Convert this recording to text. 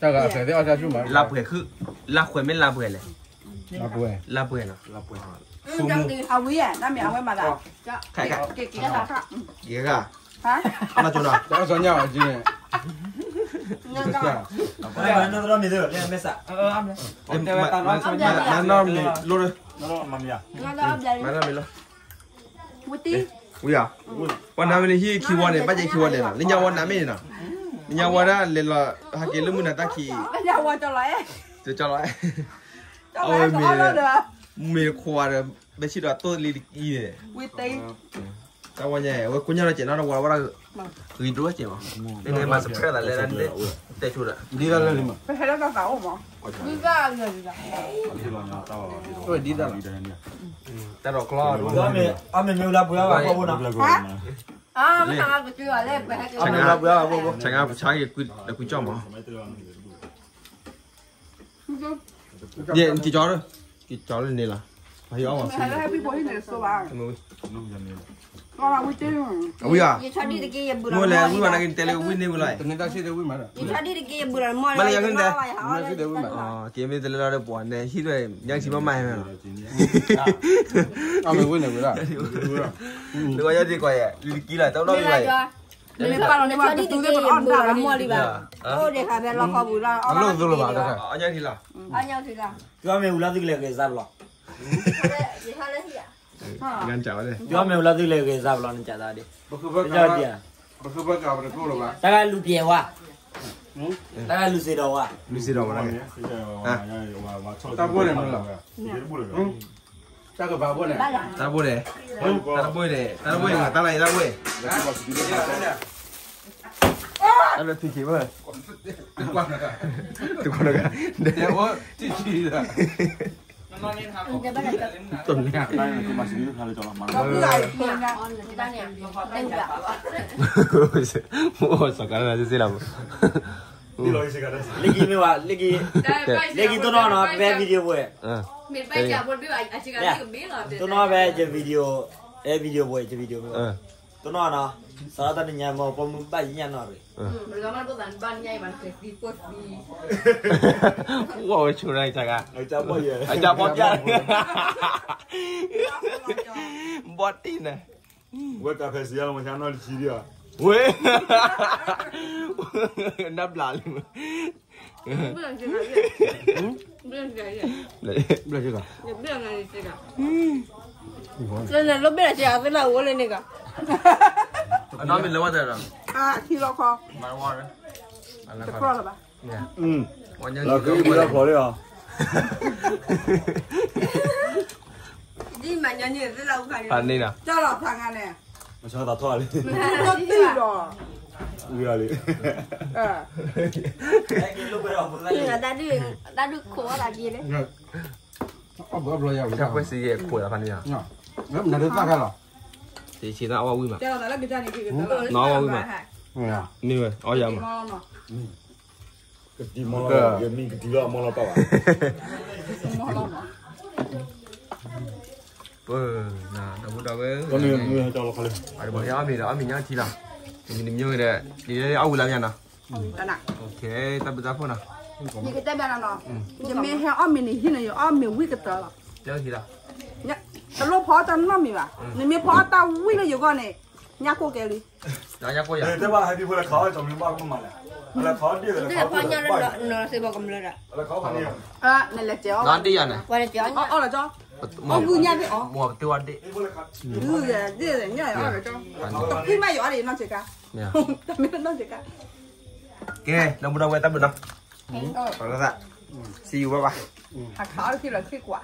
တၢ်ဂၤအဃဲၤသ့ၣ်အီၣ်တၢ်ဆူၣ်မး, လါပှဲၤခု, လါခွဲမ့ၢ်လါပှဲၤလဲၣ်, လါပှဲၤ, လါပှဲၤနီၤ, လါပှဲၤနီၤ, အဝံၤဧါ, နမ့ၢ်အဝဲမၤသး, က့ၤက့ၤက့ၤ, ဟါ, အနီၢ်ကၠိနီၤ, တၢ်ကစီၣ်ညါအီၤက့ၤန့ၣ်, မၤနီၢ်မ့ၢ်လိၣ်, မၤနီၢ်မ့ၢ်လိၣ်, ဝံၤဧါ, ပှၤနၤဝဲန့ၣ်ဟံးခံဝီန့ၣ် ဘၣ်က့ၤခံဝီလဲၤလီၤ, လၢညါဝီနၤမ့ၢ်န့ၣ်နီၤ, လၢညါဝီဒၣ်လဲၤလီၤ ဟးက့ၤလၢမုၢ်နၤတၢ်ခံ, ကၠီလီၤ, အဝဲမ့ၢ်, မ့ၢ်ခွါဒီး, ဘဲဆံဒီးတိၢ်လံတကံန့ၣ်, တၢ်ဝီညါ အဝဲကိညါလီၤစဲးနီၤ တဝီဝဲဒၣ်, ဂ့ၤဒိၣ်စဲးမး, မ့ၢ်မၤစဖဲလၢလဲၣ်, တဲဆိဒီး, ဒ်တၢ်လၢလံမး, ပဟဲလၢတၢ်သးအိၣ်မး, ဒ်တၢ်လီၤ, တၢ်ဒီးကျီ, အမ့ၢ်မ့ၢ်ဝဲလၢပှဲၤဘၣ်ဘိနီၤ, အမ့ၢ်လၢပှဲၤဘၣ်ဘိဘိ, ဆၢဂ့ၤကွံာ်ဒီးကွံာ်ကၠီမး ယဲၢ် နက့ၤကၠီလၢ, က့ၤကၠီလၢန့ၣ်လီၤ, ဟဲအီၣ်မး, အဝံၤဧါ, မ့ၢ်လဲၤဝံၤဘၣ်နက့ၤတဲလၢဝံၤန့ၣ်ဝံၤလီၤ, တနံၤတၢ်ဆံၣ်တဝံၤမးဒီး, မ့ၢ်လဲၤဝံၤ, က့ၤမ့ၢ်တလၢလီၤဒီးပှၤန့ၣ် ဟံၣ်ဒွဲၣ် ညါဆံးမးမးဟဲမးလီၤ, အမ့ၢ်ဝံၤန့ၣ်ဝံၤလီၤ, လၢယၤဒ်ကီးယဲၢ် လံၤတကံလီၤ တၢ်အိၣ်နီတဘျီဘၣ်, မ့ၢ်ပာ်လီၤန့ၣ်ဘၣ် တတူၢ်သ့ၣ်ပတအီၣ်တၢ်လီၤမ့ၢ်လံဘၣ်, အိၣ်ဒံးခါဖဲလီခီပူၤလီၤ, အလီၢ်ကသိးလီၤဘၣ်, အီၣ်ညၣ်ထံလီၤ, အီၣ်ညၣ်ထံလီၤ, တုၤအီၣ်မ့ၢ်ဝံၤလီၤသုကလဲၤဂဲၤစၢ်ဘျီ, တုၤအီၣ်မ့ၢ်ဝံၤလီၤသုကလဲၤဂဲၤစၢ်ဘျီ နကးသးဒ်, ပဃုဘၣ်ကးပတကိၢ်လီၤဘၣ်, တၢ်ဂၤလူၤပျဲၤဝါ, တၢ်ဂၤလူၤစ့ဒီးဝါ, လူၤစ့ဒီးဝါ, တၢ်ဘိန့ၣ်မ့ၢ်လီၤ တၢ်ကဘၣ်ဘိန့ၣ်, တၢ်ဘိန့ၣ်, တၢ်တဘိန့ၣ်, တၢ်တဘိန့ၣ်, တၢ်တဘိန့ၣ်, တၢ်လၢထံခံဘၣ်, တကွၢ်နဂၤ, တကွၢ်နဂၤ, စီၤကၤလၢနၤစ့ၢ်လီၤ, လၢကံမ့ၢ်ဝဲ, လၢကံတိၢ်နီၣ်နီၤ ဖဲ video ပှဲၤ, တိၢ်နီၣ်ဖဲ video, အဲ video ပှဲၤ video မ့ၢ်, တိၢ်နီၣ်နီၤ, စးထီၣ်တနံၤညါမ့ၢ်ပိာ်မုၣ်ဘၣ်ယညၣ်နီၢ်ရံၣ်, ဝဲဆိရတဂၤ, အကၢ်ပီပျၢ်, ဘီတံၢ်န့ၣ်, ဝဲကဖဲစံယါလီၤမဆါနီၢ်တဆံဒံးဧါ, ဝဲ, နဘျးလံမး ဘျဲၣ်စ့ၢ်ကီး, ဘျဲၣ်စ့ၢ်ကီး, လၢန့ၣ်လၢဘျဲၣ်စ့ၢ်ကီးသ့ၣ်လၢအအိၣ်လၢန့ၣ်ကီး, အနီၢ်မ့ၢ်လၢဝဲတၢ်ဒီး, အခံလီၤခီ, တကြၢးလၢၤဘၣ်, လီၤက့ၤလီၤဖျိးလံဧါ, ဒ်မၤညီနုၢ်သ့ၣ်လၢအူခါန့ၣ်, ကၢ်လီၤဖးငါန့ၣ်, မဆါသးထီၣ်လံ, တံၢ်လီၤ, ဝံၤလံ, တၢ်ဒုးခိးအီၣ်သးက့ၤလံ, တၢ်ခွဲးစံးယဲၢ်ခိးသးဖးန့ၣ်, နဒုးသၣ်ခဲလီၤ, ဆံးဆံးသၣ်အီၣ်ဝံၤမး, နအီၣ်ဝံၤမး, မ့ၢ်ဝဲ အီၣ်ယၤမး, ကတံၤမီၢ်လီၤ, ယမ့ၢ်ကတံၤလီၤမီၢ်လီၤပာ်ဘၣ်, ပၢ်, ဒီပုၢ်ဒီဝဲၢ်, အီၣ်မ့ၤဒီးအီၣ်မ့ၤညါထံလီၤ, တမံၤတမံၤဒီး, ယအီၣ်ဝံၤလၢမ့ၢ်နီၤ, တၢ်ဘျုးတၢ်ဖှိၣ်နီၤ, ယကတဲဘၣ်နီၤ, ယမ့ၢ်ဟဲအီၣ်မ့ၤန့ၣ် ဟံၣ်န့ၣ် ယအီၣ်မ့ၤဝံၣ်ကတၢၢ်လီၤ, တလိၣ်ဖီအီၣ်တၢ်နီတမံၤဘၣ်, နမ့ၢ်ဖီအီၣ်တၢ်ဝံၣ်လၢယဂီၢ်န့ၣ်, ညၣ်ကိၢ်ကဲလံ ညၣ်ကိၢ်ယၤ, တဲဘၣ်ဟဲဒ်ဖိလဲၤခးအီၣ်ကၠီမ့ၢ်ဘၣ်ကမၤလဲၣ်, လဲၤခးအီၣ်ဒ့ၣ်, လဲၤခးအီၣ်ဒ့ၣ်, နလဲၤစဲးအီၣ်, နလဲၤစဲးအီၣ်, မ့ၢ်ပတ့ဝဲဒ့ၣ်, တကွံမးယအီၣ်ဒ့ၣ်နီၢ်စဲးကါ, တမ့ၢ်နီၢ်စဲးကါ, ကဲ ဒီပုၢ်ဒီဝဲၢ်တၢ်ဘျုးနီၤ, ပှၤလၢသး, see you bye bye, အခါအီၣ်တခံလီၤခံကွၢ်